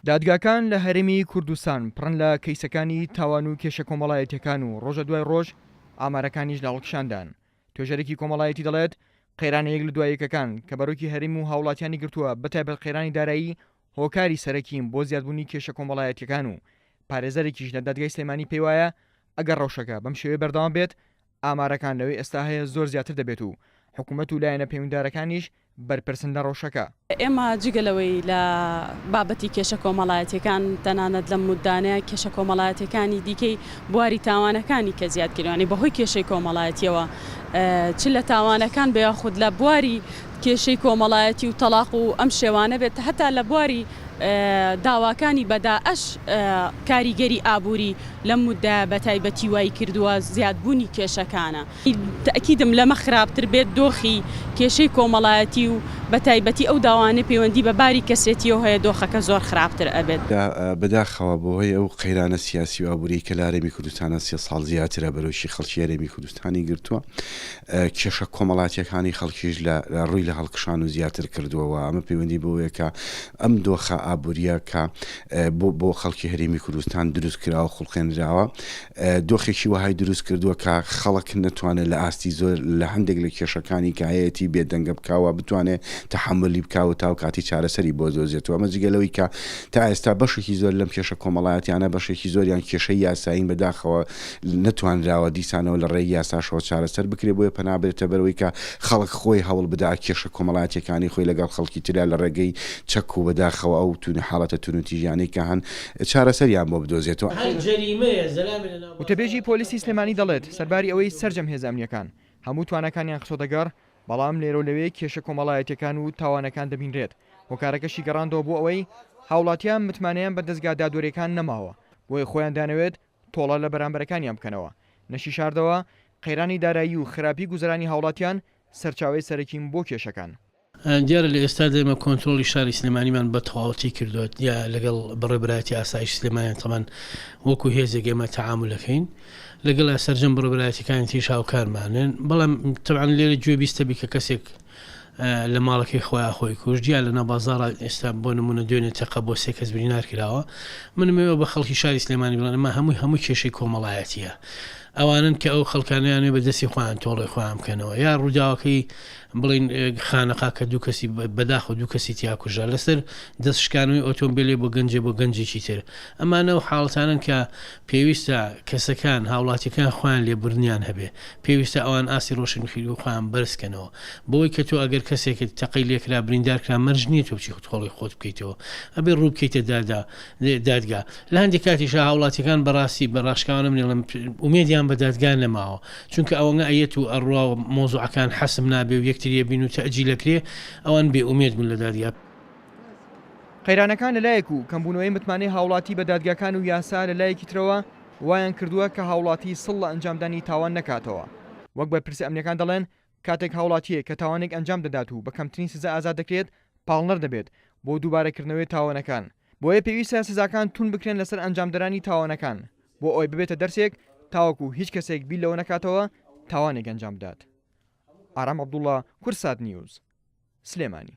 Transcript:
دادگاکان لە هەرێمی کوردستان پڕن لە کەیسەکانی تاوان و کێشە کۆمەڵایەتیەکان و ڕۆژە دوای ڕۆژ ئامارەکانیش لە هەڵکشاندان. توێژەرێکی کۆمەڵایەتی دەڵێت، قەیرانە یەک لە دوا یەکەکان کە بەرۆکی هەرێم و هاوڵاتیانی گرتووە بەتایبەت قەیرانی دارایی هۆکاری سەرەکین بۆ زیادبوونی کێشە کۆمەڵایەتیەکان و پارێزەرێکیش لە دادگای سلێمانی پێیوایە ئەگەر ڕەوشەکە بەم شێوەیە بەردەوام بێت ئامارەکان لەوەی ئێستا هەیە زۆر زیاتر دەبێت و حکومەت و لایەنە پەیوندارەکانیش بەرپرسن لە ڕەوشەکە. ئێمە جگە لەوەی لە بابەتی کێشە کۆمەڵایەتیەکان تەنانەت لەم موددانەیە کێشە کۆمەڵایەتیەکانی دیکەی بواری تاوانەکانی کە زیاد کردوانی بەهۆی کێشەی کۆمەڵایەتیەوە چ لە تاوانەکان بێ یاخود لە بواری کێشەی کۆمەڵایەتی و تەڵاق و ئەم شێوانە بێت هەتا لە بواری داواکانی بەدائەش کاریگەری ئابووری لەم موددایە بەتایبەتی وای کردووە زیادبوونی کێشەکانە. تەئکیدم لەمە خراپتر بێت دۆخی کێشەی کۆمەڵایەتی و بەتایبەتی ئەو داوانەی پەیوەندی بە باری کەسێتیەوە هەیە دۆخەکە زۆر خراپتر ئەبێت. بەداخەوە بەهۆی ئەو قەیرانە سیاسی و ئابووریەی کە لە هەرێمی کوردستانە سێ ساڵ زیاترە بەرۆکی خەڵکی هەرێمی کوردستانی گرتووە کێشە کۆمەڵاتیەکانی خەڵکیش لە ڕووی لە هەڵکشان و زیاتر کردووە و ئەمە پەیوەندی بەوەیە کە ئەم دۆخە ئابووریە کە بۆ بۆ خەڵکی هەرێمی کوردستان دروست کراوە خوڵقێنراوە دۆخێکی وەهای دروست کردووە کە خەڵک نەتوانێت لە ئاستی زۆر لە هەندێک لە کێشەکانی کە هەیەتی بێدەنگە بکا و بتوانێت تەحەمولی بکا و تاو کاتی چارەسەری بۆ دۆزێتەوە. ئەمە جگە لەوەی کە تا ئێستا بەشێکی زۆر لەم کێشە کۆمەڵایەتیانە بەشێکی زۆریان کێشەی یاسایین بەداخەوە نەتوانراوە دیسانەوە لە ڕێی یاساشەوە چارەسەر بکرێ بۆیە پەنا برێتە بەرەوەی کە خەڵک خۆی هەوڵ بدا کێشە کۆمەڵایەتیەکانی خۆی لەگەڵ خەڵکی ترا لە ڕێگەی چەک و بەداخەوە ئەو تون حاڵەتە تونوتیژیانەی کە هەن چارەسەریان بۆ بدۆزێتەوە. وتەبێژی پۆلیسی سلێمانی دەڵێت، سەرباری ئەوەی سەرجەم هێزە ئەمنییەکان هەموو تواناکانیان خستۆتە گەڕ، بەڵام لێرە و لەوێ کێشە کۆمەڵایەتییەکان و تاوانەکان دەبینرێت، هۆکارەکەشی گەڕاندەوە بۆ ئەوەی هاوڵاتیان متمانەیان بە دەزگا دادوەرییەکان نەماوە، بۆیە خۆیان دەیانەوێت تۆڵە لە بەرامبەرەکانیان بکەنەوە. نەشیشاردەوە، قەیرانی دارایی و خراپی گوزەرانی هاوڵاتیان سەرچاوەی سەرەکین بۆ کێشەکان. دیارە لە ئێستادا ئێمە کۆنترۆڵی شاری سلێمانیمان بە تەواوەتی کردووە یا لەگەڵ بەڕێوەبەرایەتی ئاسایشی سلێمانیان تەبعەن وەکو هێزێک ئێمە تەعامول ئەکەین لەگەڵ سەرجەم بەڕێوەبەرایەتیەکانی تریش هاوکارمانن بەڵام تەبعەن لێرە گوێ بیستە بی کە کەسێک لە ماڵەکەی خۆیان خۆی کوشت یا لە ناو بازاڕا ئێستا بۆ نمونە دوێنێ تەقە بۆ سێ کەس برینار کراوە منمەوە بە خەڵکی شاری سلێمانی بڵێن ئەمە هەمووی هەموو کێشەی کۆمەڵایەتیە ئەوانن کە ئەو خەڵکانیانێ بە دەستی خۆیان تۆڵەی خۆیان بکەنەوە یا ڕووداوەکەی بڵێین خانەقا کە دوو کەسی بەداخەوە دوو کەسی تیا کوژرا لەسەر دەست شکانەوەی ئۆتۆمبیلێ بۆ گەنجێ بۆ گەنجێکی تر ئەمانە و حاڵەتانەن کە پێویستە کەسەکان هاوڵاتیەکان خۆیان لێبوردنیان هەبێ پێویستە ئەوان ئاستی ڕۆشنبیری خۆیان بەرز کەنەوە بەوەی کە تۆ ئەگەر کەسێکت تەقەی لێکرا بریندار کرا مەرج نییە تۆ بچی تۆڵەی خۆت بکەیتەوە ئەبێ ڕوو بکەیتە دادا دادگا لە هەندێک کاتیشا هاوڵاتیەکان بەڕاستی بە ڕاشکاوانە من ئەڵێم ئومێدیان بە دادگا نەماوە چونکە ئەوەنگە ئەیەت و ئەڕوا و مەوزوعەکان حەسم نابێ و یەکتری ئەبین و تەئجیل ئەکرێ ئەوان بێ ئومێد بوون لە دادگا. قەیرانەکان لە لایەک و کەمبوونەوەی متمانەی هاوڵاتی بە دادگاکان و یاسا لە لایەکی ترەوە وایان کردووە کە هاوڵاتی سڵ لە ئەنجامدانی تاوان نەکاتەوە. وەک بەرپرسە ئەمنیەکان دەڵێن کاتێک هاوڵاتییەک کە تاوانێک ئەنجام دەدات و بە کەمترین سزا ئازاد دەکرێت پاڵنەر دەبێت بۆ دووبارەکردنەوەی تاوانەکان بۆیە پێویستە سزاکان توند بکرێن لەسەر ئەنجامدەرانی تاوانەکان بۆ ئەوەی ببێتە دەرسێک تاوەکو هیچ کەسێک بیر لەوە نەکاتەوە تاوانێک ئەنجام بدات. ئارام عەبدوڵا، کوردسات نیوز، سلێمانی.